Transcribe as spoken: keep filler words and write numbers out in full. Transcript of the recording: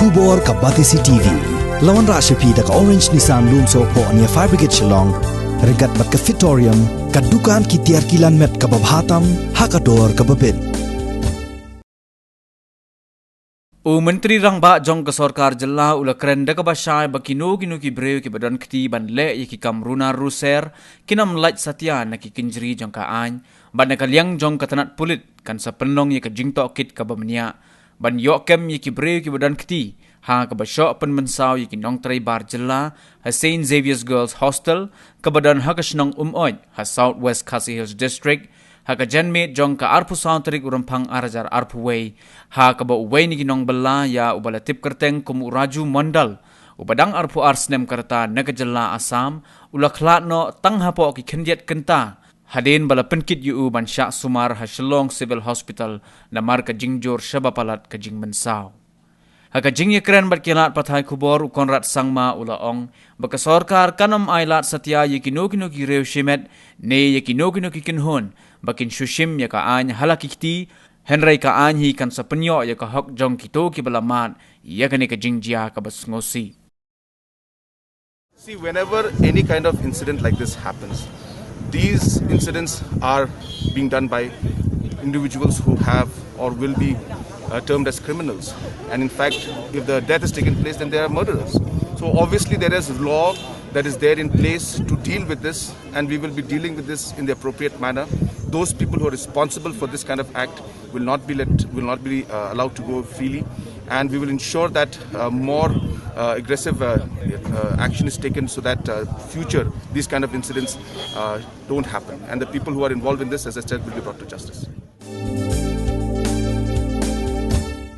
Khubor ka Batesi T V. La wanrah sha phi da ka Orange Nissan Lumsohphoh near Fire Brigade Shillong. Ryngkat bad ka Fitorium, ka dukan ki tiar kilan met kaba bha tam ha ka dor kaba bit. U Myntri Rangbah jong ka Sorkar Jylla u la kren da kaba shai ba kino kino ki briew kiba don kti ban leh ïa ki kam runar ruser, kin ym lait satia na ki kynjri jong ka aiñ, bad na ka liang jong ka tnat pulit kan sa pynlong ïa ka jingtohkit kaba bniah ban ïoh kem ïa ki briew kiba don kti, ha kaba shoh pynmynsaw ïa ki nongtrei bar jylla ha Saint Xavier's Girls Hostel, kaba don ha ka shnong Umoit, ha South West Khasi Hills District, ha ka janmiet jong ka arphew saw tarik u Rymphang ar hajar arphew wei, ha kaba uwei na ki nongbylla ïa uba la tip kyrteng kum u Raju Mondal, uba dang arphew ar snem ka rta na ka jylla Assam, u la khlad noh tang hapoh ki khyndiat kynta, hadien ba la pynkit ïa u ban shah sumar ha Shillong Civil Hospital namar ka jingjur shaba palat ka jingmynsaw. Ha ka jingïakren bad ki lad pathai khubor, u Conrad Sangma u la ong ba ka sorkar kan ym ailad satia ïa kino kino ki riew shimet ne ïa kino kino ki kynhun ba kin shu shim ïa ka aiñ ha la ki kti, hynrei ka aiñ hi kan sa pynïoh ïa ka hok jong kito kiba la mad ïa kane ka jingjia kaba sngewsih. See, whenever any kind of incident like this happens, these incidents are being done by individuals who have or will be uh, termed as criminals. And in fact, if the death has taken place, then they are murderers. So obviously, there is law that is there in place to deal with this, and we will be dealing with this in the appropriate manner. Those people who are responsible for this kind of act will not be let will not be uh, allowed to go freely, and we will ensure that uh, more uh, aggressive uh, uh, action is taken so that uh, future these kind of incidents uh, don't happen, and the people who are involved in this, as I said, will be brought to justice.